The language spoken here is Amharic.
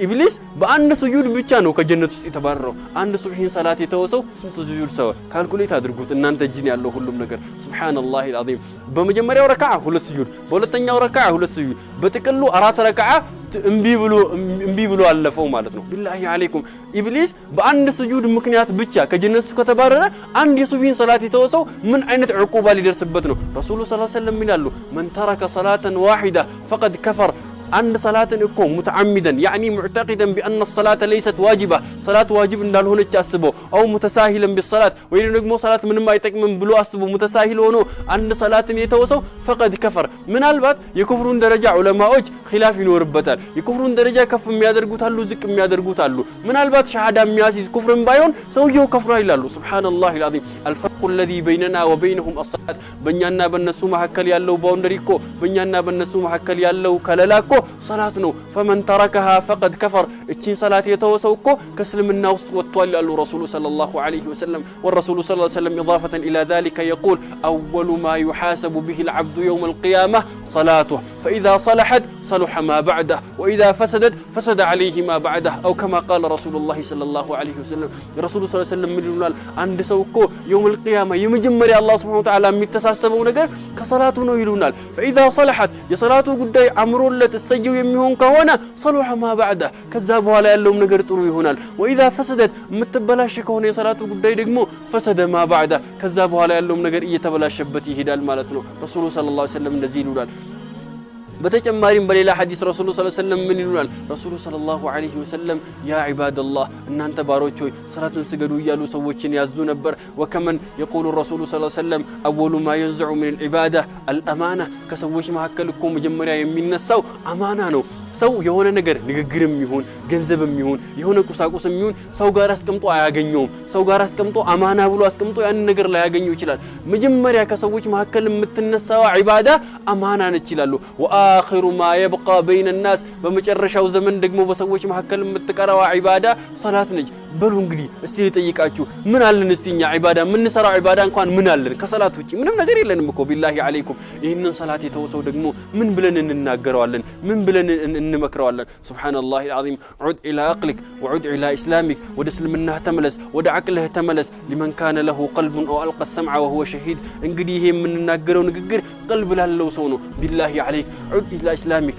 ኢብሊስ በአንድ ስጁድ ብቻ ነው ከጀነት ውስጥ የተባረረው። አንድ ሱብሂን ሰላት የተወሰው ስንት ስጁድ ሰው calculate አድርጉት እናንተ እጅን ያለው ሁሉም ነገር። سبحان الله العظيم። በመጀመሪያው ረካዓ 2 ስጁድ፣ በሁለተኛው ረካዓ 2 ስጁድ፣ በጥቅሉ 4 ረካዓ እምቢ ብሎ አለፈው ማለት ነው። بالله عليكم ኢብሊስ በአንድ ስጁድ ምክንያት ብቻ ከጀነት ውስጥ ከተባረረ አንድ የሱብሂን ሰላት የተወሰው ምን አይነት ዕቁባ ሊደርስበት ነው? ረሱሉ صلى الله عليه وسلم ይላሉ من ترك صلاة واحدة فقد كفر። አንድ ሰላትን እኮ متعمدا يعني معتقدا بأن الصلاة ليست واجبة ሰላት ዋጅብ እንዳልሆነች አስቦ أو متساهلا بالصلاة ወይ ደግሞ ሰላት ምንም አይጠቅምም ብሎ አስቦ متساهل ሆኖ አንድ ሰላትን የተወሰው فقد كفر። ምናልባት የኩፍሩን ደረጃ ዑለማዎች ኺላፍ ይኖርበታል። የኩፍሩን ደረጃ ከፍ የሚያደርጉት አሉ፣ ዝቅ የሚያደርጉት አሉ። ምናልባት ሸሃዳ የሚያስይዝ ኩፍርን ባይሆን ሰውየው ከፍሯል ይላሉ። سبحان الله العظيم። الفرق الذي بيننا وبينهم الصلاة። በእኛና በእነሱ መካከል ያለው boundary እኮ፣ በእኛና በእነሱ መካከል ያለው ከለላ እኮ ሰላት ነው። فمن تركها فقد كفر። እቺን ሰላት የተወሰው እኮ ከእስልምና ውስጥ ወጥቷል ያሉ ረሱሉ صلى الله عليه وسلم። والرسول صلى الله عليه وسلم إضافة إلى ذلك يقول أول ما يحاسب به العبد يوم القيامة صلاته فإذا صلحت صلح ما بعده وإذا فسدت فسد عليه ما بعده أو كما قال رسول الله صلى الله عليه وسلم። ረሱሉ صلى الله عليه وسلم ምን ይሉናል? አንድ ሰው እኮ يوم القيامة የመጀመሪያ አላህ سبحانه وتعالى የሚተሳሰበው ነገር ከሰላቱ ነው ይሉናል። فإذا صلحت የሰላቱ ጉዳይ አምሮለት እሰየው የሚሆን ከሆነ صلح ما بعده ከዛ በኋላ ያለውም ነገር ጥሩ ይሆናል። وإذا فسدت የምትበላሽ ከሆነ የሰላቱ ጉዳይ ደግሞ فسد ما بعده ከዛ በኋላ ያለውም ነገር እየተበላሸበት ይሄዳል ማለት ነው። ረሱሉ صلى الله عليه وسلم እንደዚህ ይሉናል። በተጨማሪም በሌላ ሐዲስ ረሱሉ صلى الله عليه وسلم ምን ይሉናል? ረሱሉ صلى الله عليه وسلم يا عباد الله እናንተ ባሮች ሆይ ሰላትን ስገዱ እያሉ ሰዎችን ያዙ ነበር። وكما يقول الرسول صلى الله عليه وسلم أول ما ينزع من العبادة الأمانة። ከሰዎች መካከል እኮ መጀመሪያ የሚነሳው አማና ነው። ሰው የሆነ ነገር ንግግርም ይሁን ገንዘብም ይሁን የሆነ ቁሳቁስም ይሁን ሰው ጋር አስቀምጦ አያገኘውም። ሰው ጋር አስቀምጦ አማና ብሎ አስቀምጦ ያንን ነገር ላያገኘው ይችላል። መጀመሪያ ከሰዎች መካከል የምትነሳው ዒባዳ አማና ነች ይላሉ። وآخر ما يبقى بين الناس በመጨረሻው ዘመን ደግሞ በሰዎች መካከል የምትቀረዋ ዒባዳ ሰላት ነች። በሉ እንግዲህ እስቲ ልጠይቃችሁ፣ ምን አለን እስቲ እኛ ዒባዳ የምንሰራው ዒባዳ እንኳን ምን አለን? ከሰላት ውጪ ምንም ነገር የለንም እኮ بالله عليكم። ይህንን ሰላት የተወሰው ደግሞ ምን ብለን እንናገረዋለን? ምን ብለን እንመክረዋለን? سبحان الله العظيم። عد إلى عقلك وعد إلى إسلامك። ወደ እስልምናህ ተመለስ፣ ወደ ዓቅልህ ተመለስ። لمن كان له قلب أو ألقى السمع وهو شهيد። እንግዲህ ይሄ የምንናገረው ንግግር ቀልብ ላለው ሰው ነው። بالله عليك عد إلى إسلامك